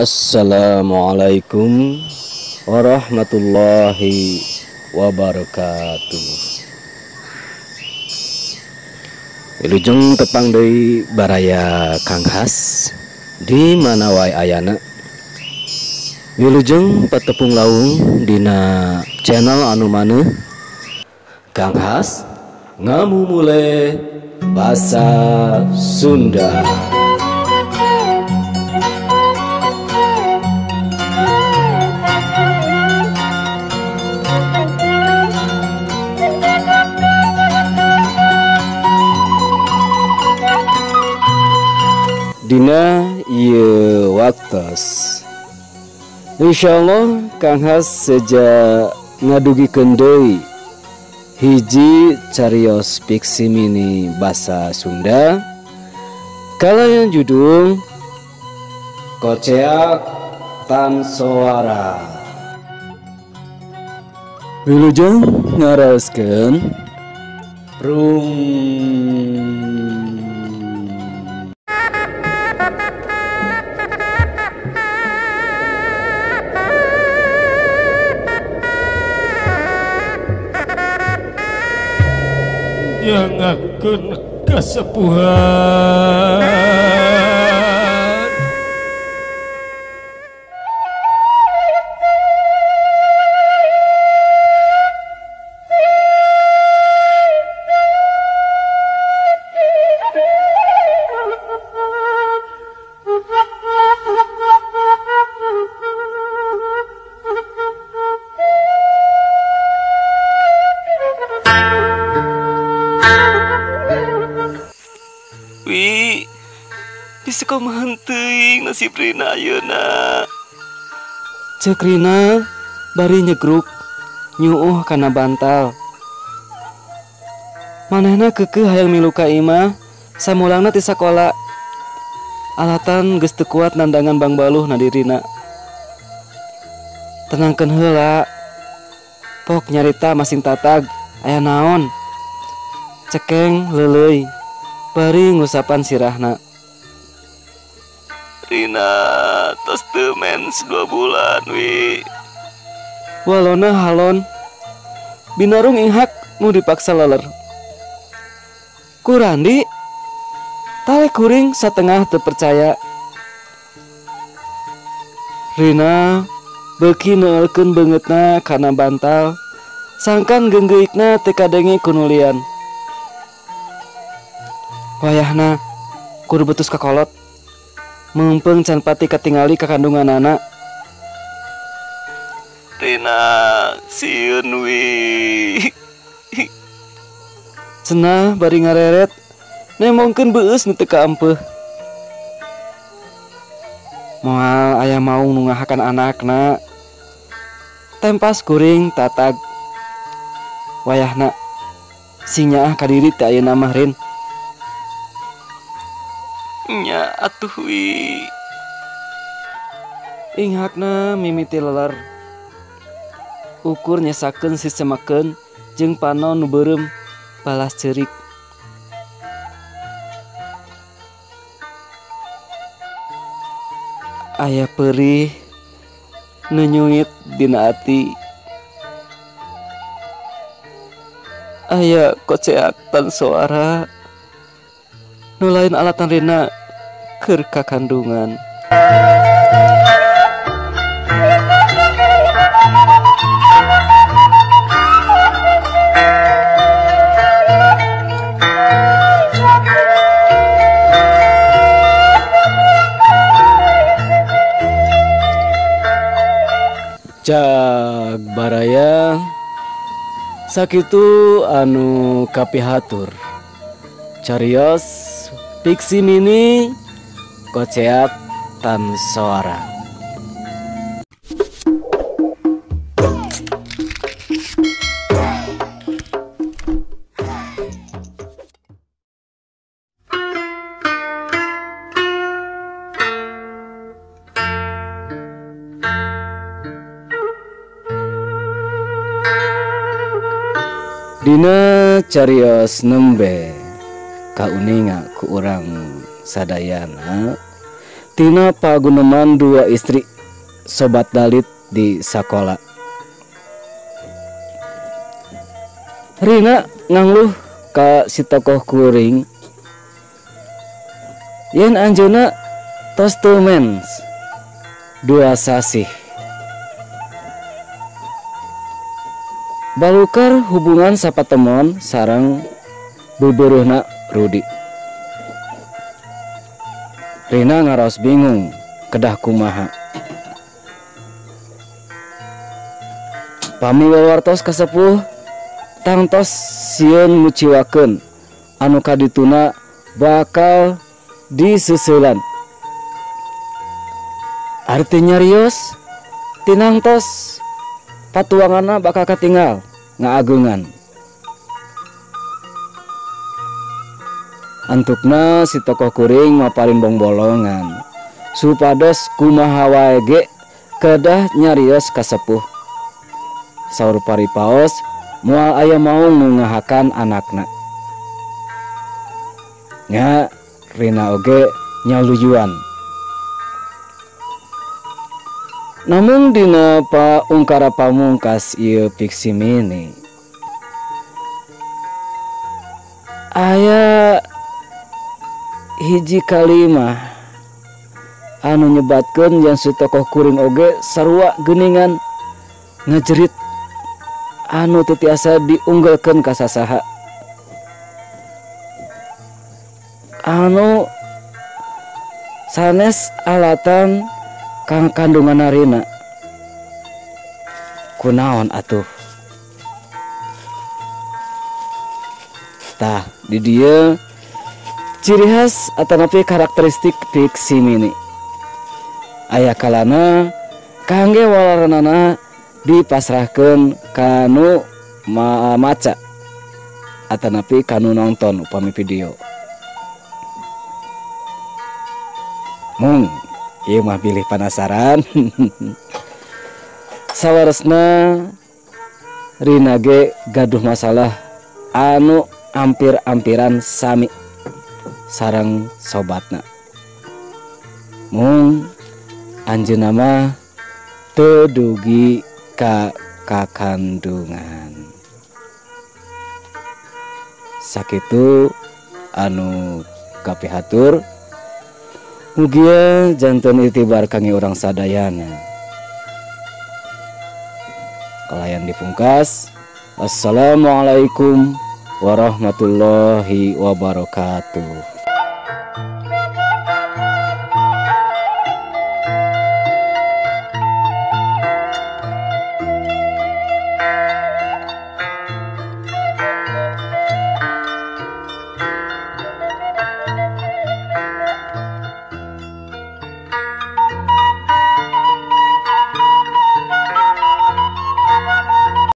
Assalamualaikum warahmatullahi wabarakatuh. Wilujeng tepang deui baraya Kang Has di mana wae ayana. Wilujeng patepung laung dina channel anu maneuh Kang Has ngamumule basa Sunda. Dina ieu waktos insyaallah Kang Has seja ngadugikeun deui hiji carios fiksi mini basa Sunda kalayan judul Koceak Tan Soara. Wilujeng ngaraoskeun rung. Yangakeun kasepuhan bisa kumaha teuing nasib Rina ayeuna. Ceuk Rina bari nyegruk nyuuh kana bantal. Manehna keukeuh hayang milu ka imah samulangna ti sakola. Alatan geus teu kuat nandangan bangbaluh na dirina. Tenangkeun heula. Pok nyarita masing tatag aya naon. Cekeng leuleuy bari ngusapan sirahna. Rina tos teu mens 2 bulan wi. Walona halon binarung inghak nu dipaksa leler. Ku Randi tale kuring satengah teu percaya. Rina beuki neukeun beungeutna kana bantal sangkan geunggeukna teu kadenge kunulian. Wayahna kudu betus ka kolot. Meungpeung can pati katingali ka kandunganana. Rina sieun wi. Cenah bari ngareret nemongkeun beueus nu teu kaampeuh. Moal aya maung nu ngahakan anakna. Tempas kuring tatag. Wayahna sing nyaah ka diri teh ayeuna mah Rin. Nya atuh wi. Inghakna mimiti leler. Ukur nyesakeun sisemakeun jeung panon nu beureum balas ceurik. Aya perih nu nyungit dina ati. Aya koceak tan soara nu lain alatan Rina keur kakandungan. Cag baraya sakitu anu kapihatur. Carios fiksi mini Koceak Tan Soara. Dina carios nembe kauninga ku urang sadayana Tina paguneman dua istri sobat dalit di sakola. Rina ngangluh ka si tokoh kuring yen anjeunna tos teu mens 2 sasih. Balukar hubungan sapatemon sareng beubeureuhna Rudi. Rina ngaraos bingung kedah kumaha. Pami wawartos kasepuh tangtos sieun muciwakeun anu kadituna bakal diseuselan. Arti nyarios tinangtos patuanganna bakal katinggal ngaageungan. Antukna si tokoh kuring maparin bongbolongan supados kumaha wae ge kedah nyarios kasepuh. Saur paripaos moal aya maung nu ngahakan anakna. Nya Rina oge nyaluyuan. Namun dina paungkara pamungkas ieu fiksi mini aya hiji kalimah anu nyebatkeun yen si tokoh kuring oge sarua geuningan ngajerit anu teu tiasa diunggelkeun ka sasaha, anu sanes alatan kang kandungan Rina. Kunaon atuh? Tah di dieu ciri khas atanapi karakteristik fiksi mini aya kalana kangge walaranana dipasrahkeun kanu maca atanapi kanu nonton upami video. Mung ieu mah bilih panasaran. Sawaresna Rina ge gaduh masalah anu ampir-ampiran sami sareng sobatna. Mung anjeunna mah teu dugi ka kakandungan. Sakitu anu kapihatur. Mugia janten itibar kangge urang sadayana. Kalayan dipungkas. Assalamualaikum warahmatullahi wabarakatuh.